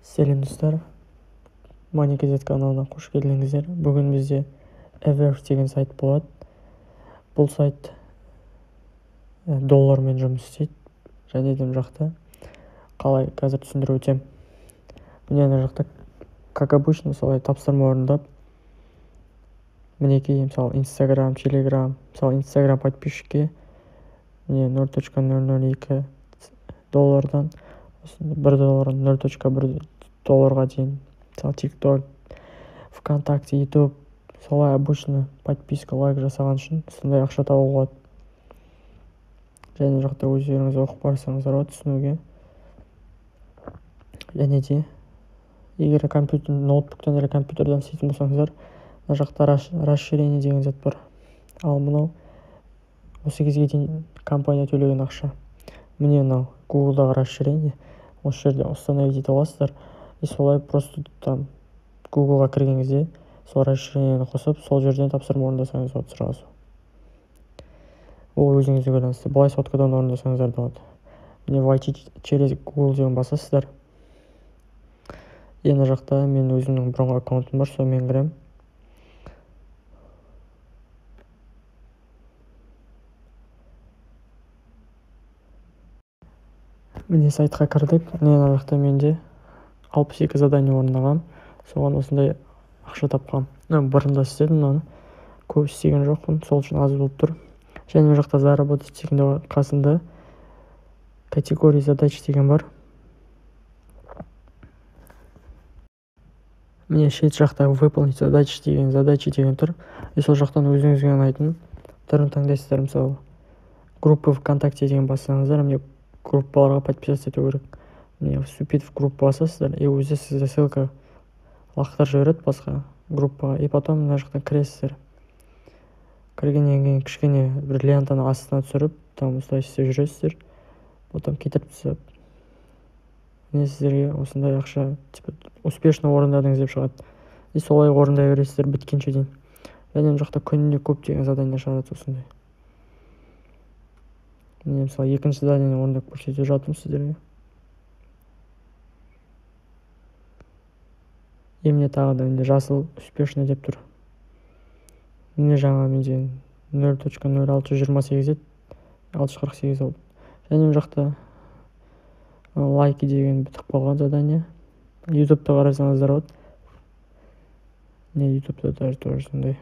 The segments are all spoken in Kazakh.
Сәлем достар, Money KZ каналына қош келдіңіздер. Бүгін бізде Everf деген сайт болады. Бұл сайт доллармен жұмыс істейді. Және де мына жақта қалай қазір түсіндіріп өтемін. Міне ана жақта, как обычно, солай тапсырма орындап, мінекей, мысалы, Instagram, Telegram, мысалы, Instagram подписчикке міне 0.002 доллардан 1 доллар 0.1 долларға дейін, мысалы, TikTok, ВКонтакте, YouTube, солай обычно подписка, лайк жасаған үшін сондай ақша табуға болады. Және жақта өздеріңіз оқып барсаңыздар болады түсінуге. Және де егер компьютер, ноутбуктан или компьютерден істейтін болсаңыздар, мына жақта расширение деген зат бар. Ал мынау осы кезге дейін компания төлеген ақша. Міне мынау Google'дағы расширение, осы жерде установить ете аласыздар. И солай просто там Google'ға кірген кезде сол расширениені қосып, сол жерден тапсырма орындасаңыз болады сразу. Ол өзіңізге байланысты. Былай соткадан орындасаңыздар да болады. Міне войти через Google деген басасыздар. И ана жақта мен өзімнің бұрынғы аккаунтым бар, сонымен кіремін. Міне сайтқа кірдік. Міне ана жақта менде 62 задание орындағам. Соған осындай ақша тапқам. Бұрында істедім мынаны. Көп істеген жоқпын, сол үшін аз болып тұр. Және мына жақта заработать деген қасында категория задач деген бар. Міне шет жақта выполнить задачи деген, задачи деген тұр. И сол жақтан өзіңізге ұнайтын түрін таңдайсыздар. Мысалы, группа ВКонтакте деген бассаңыздар, міне группаларға подписаться ету керек. Міне вступить в группу басасыздар, и өзі сізге ссылка лақтырып жібереді басқа группаға. И потом мына жақтан кіресіздер. Кіргеннен кейін кішкене бір лентаны астына түсіріп, там осылай істеп жүресіздер. Потом кетіріп тастап, міне сіздерге осындай ақша, типа, успешно орындадыңыз деп шығады. И солай орындай бересіздер біткенше дейін. Және мына жақта күніне көптеген задание шығарады осындай. Міне, мысалы, екінші заданиені орындап көрсетіп жатырмын сіздерге. И міне тағы да міне жасыл успешно деп тұр. Міне жаңа менде 0.0628 еді, 648 болды. Және мына жақта лайки деген бітіп қалған задание. YouTube'та қарасаңыздар болады. Міне YouTube'та даже тоже сондай.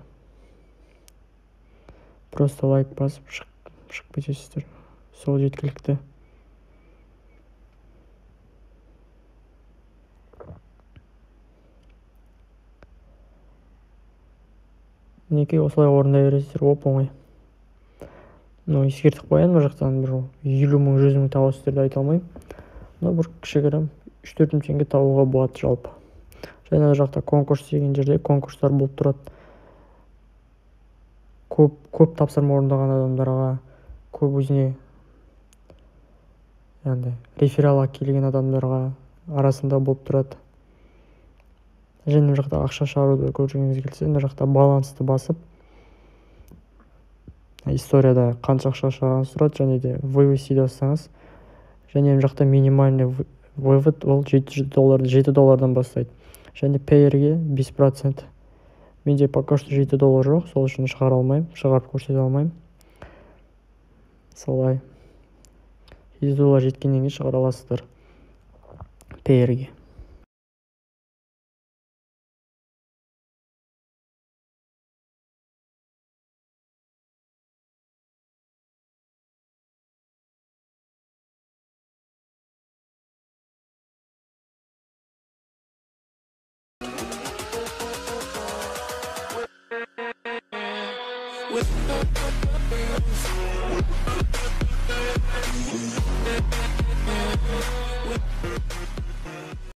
Просто лайк басып шығып кетесіздер. Сол жеткілікті. Мінекей осылай орындай бересіздер, оп-оңай. Но ескертіп қояйын, мына жақтан бір 50 мың, 100 мың табасыздар деп айта алмаймын. Но бір кішігірім 3-4 мың теңге табуға болады жалпы. Және ана жақта конкурс деген жерде конкурстар болып тұрады. Көп тапсырма орындаған адамдарға, көп өзіне яғни рефералға келген адамдарға арасында болып тұрады. Және мына жақта ақша шығаруды көргіңіз келсе, мына жақта балансты басып, историяда қанша ақша шығарғаныңыз тұрады, және де вывести бассаңыз, және мына жақта минимальный вывод ол 700 доллар, 7 доллардан бастайды. Және Payeer-ге 5%. Менде пока что 7 доллар жоқ, сол үшін шығара алмаймын, шығарып көрсете алмаймын. Солай. 7 доллар жеткеннен кейін шығара аласыздар Payeer-ге. With